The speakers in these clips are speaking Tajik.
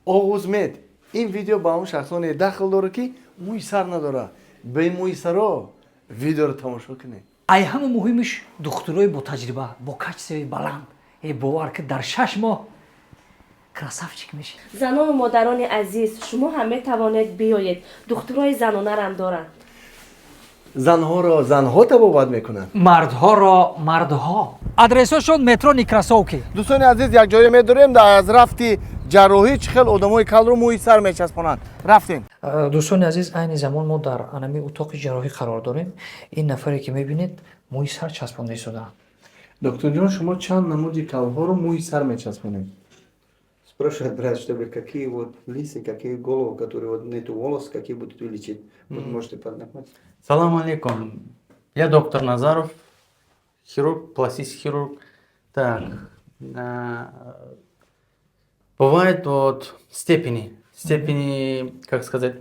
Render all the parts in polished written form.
Оғузмед. Ин видео ба он шахсоне дахл дорад, ки мӯи сар надорад. Бе мӯи саро видеоро тамошо кунед. Ай ҳама муҳимиш, духтурои бо таҷриба, бо качествои баланд. Бовар ки, дар 6 моҳ красавчик мешӣ. Занону модарони азиз, шумо ҳам метавонед биёед, духтурои занонарам доранд. Занҳоро занҳо табобат мекунанд. Мардҳоро мардҳо. Адресошон: метро Некрасовка. Дӯстони азиз, якҷоя медорем аз рафти ҷарроҳӣ, чӣ хел одамои калро мӯи сар мечаспонанд. Рафтем. Дӯстони азиз, айни замон мо дар анами утоқи ҷарроҳӣ қарор дорем. Ин нафаре ки мебинед, мӯи сар часпонда истодаанд. Докторҷон, шумо чанд намуди калҳоро мӯи сар мечаспонед? Спрашивает брат, чтобы какие вот лисы, какие головы, которые вот нету волос, какие будут вылечить. Вот можете поднакнуть. Салам алейкум. Я доктор Назаров, хирург, пластический хирург. Так, бывает вот степени, степени, как сказать,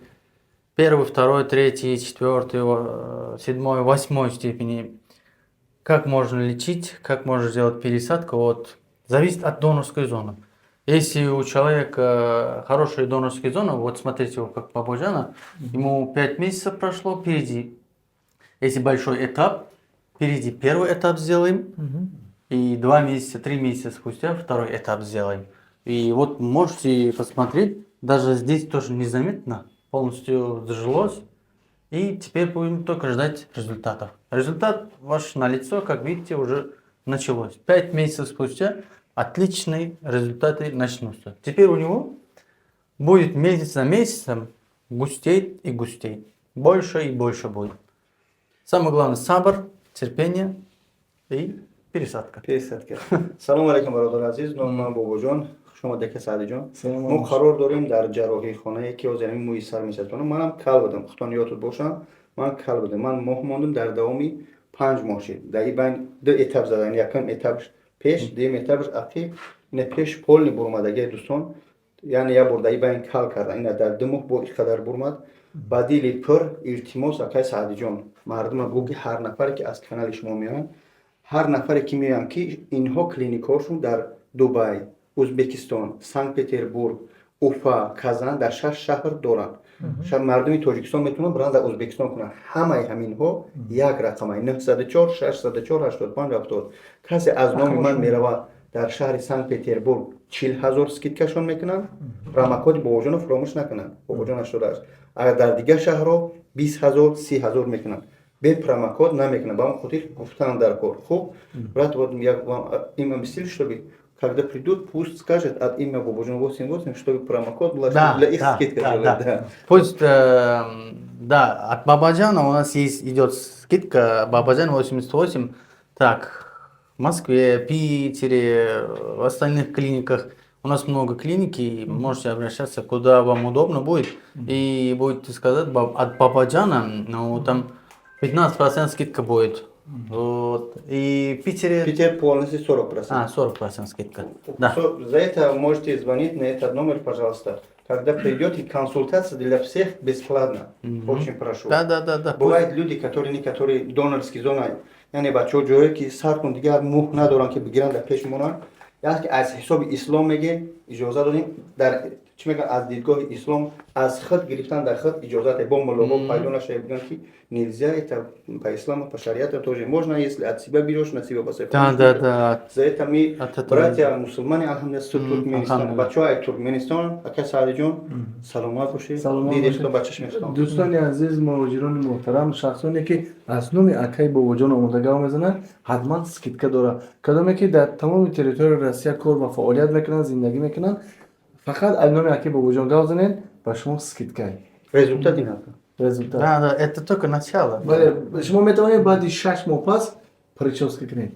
первый, второй, третий, четвертый, седьмой, восьмой степени. Как можно лечить, как можно сделать пересадку, вот, зависит от донорской зоны. Если у человека хорошая донорская зона, вот смотрите, вот как Бабаджана, ему 5 месяцев прошло, впереди, если большой этап, впереди первый этап сделаем, и 2 месяца, 3 месяца спустя второй этап сделаем. И вот можете посмотреть, даже здесь тоже незаметно, полностью зажилось. И теперь будем только ждать результатов. Результат ваш на лицо, как видите, уже началось. 5 месяцев спустя отличные результаты начнутся. Теперь у него будет месяц за месяцем густеть и густеть. Больше и больше будет. Самое главное — сабр, терпение и пересадка. Пересадка. Салом алейкум, бародари азиз. Номи ман Бобоҷон. Хуш омадед, ака Саъдиҷон. Салом. Мо қарор дорем дар ҷарроҳихонае, ки ҳозир ҳамин мӯи сар мечаспонам. Манам кал будам, худтон ёдтон бошам, ман кал будам. Ман моҳ мондум, дар давоми 5 моҳ шид. Дар ин байн ду этап задан: якум этапш пеш, дуюм этапш ақиб. Ина пеш полный бурмадагия, дӯстон, яъне як бор дар ин байн кал кардан, ина дар 2 моҳ бо ин қадар бурмад. Ба дили пур илтимос, акай Саъдиҷон, мардума гӯ, ки ҳар нафаре ки аз канали шумо меоянд, ҳар нафаре ки меоянд, ки инҳо клиникҳошон дар Дубай, Ӯзбекистон, Санкт Петербург, Уфа, Казан, дар шаш шаҳр доранд. Мардуми Тоҷикистон метавонанд биранд, дар Ӯзбекистон кунанд. Ҳамаи ҳаминҳо як рақамай: 904 604 85 70. Касе аз номи ман меравад, дар шаҳри Санкт Петербург 40 000 скидкашон мекунанд. Промокоди Бобоҷонро фуромӯш накунанд, Бобоҷон 88. Агар дар дигар шаҳрҳо 20 000, 30 000 мекунанд, бе промокод намекунанд. Ба он хотир гуфтан дар кор. Хуб, брат, вот я вам им объяснил, чтобы когда придут, пусть скажет от имя Бободжон 88, чтобы промокод был, Да, чтобы для их скидка делать. Да. Да. Пусть, да, от Бабаджана у нас есть, идет скидка Бабаджан 88. Так, в Москве, Питере, в остальных клиниках. У нас много клиник, и можете обращаться, куда вам удобно будет. И будете сказать от Бабаджана, ну, там 15% скидка будет. Вот. И в Питере. Питер полностью 40%. А, 40% скидка. Да. За это можете звонить на этот номер, пожалуйста. Когда придете, консультация для всех бесплатно. Очень прошу. Да. Бывают люди, которые некоторые донорские зоны, яъне бачаҳо ҷое ки сар кун, дигар мӯ надоранд, ки бигиранд, дар пеш монанд. Яке аз ҳисоби ислом меге, иҷоза додем, дар чӣ мегӯянд, аз дидгоҳи ислом аз худ гирифтан дар худ иҷозат, бо муллоҳо пайдо нашава, бигӯянд ки нельзя, это по исламу, по шариату тоже можно, если от себя берешь, на себя посыпаешь. Да. За это мы, От этого братья мусульмане, алҳамдулилла, с Туркменистон, алҳамдулилла. Бачаҳо ай Туркменистон, ака Саъдиҷон, саломат бошед. Саломат Дидед, бошед. худо ба чашми худо. Дӯстони азиз, муҳоҷирони муҳтарам, шахсоне ки аз номи акаи Бобоҷон омода гап мезананд, ҳатман скидка дорад. Кадоме ки дар тамоми территорияи Россия кор ва фаъолият мекунанд, зиндагӣ мекунанд, фақат аз номи акаи Бобоҷон гап занед, ба шумо скидка. Результат ин ака. Результат. Да, это только начало. Бале, шумо метавонед баъди 6 моҳ пас прическа кунед.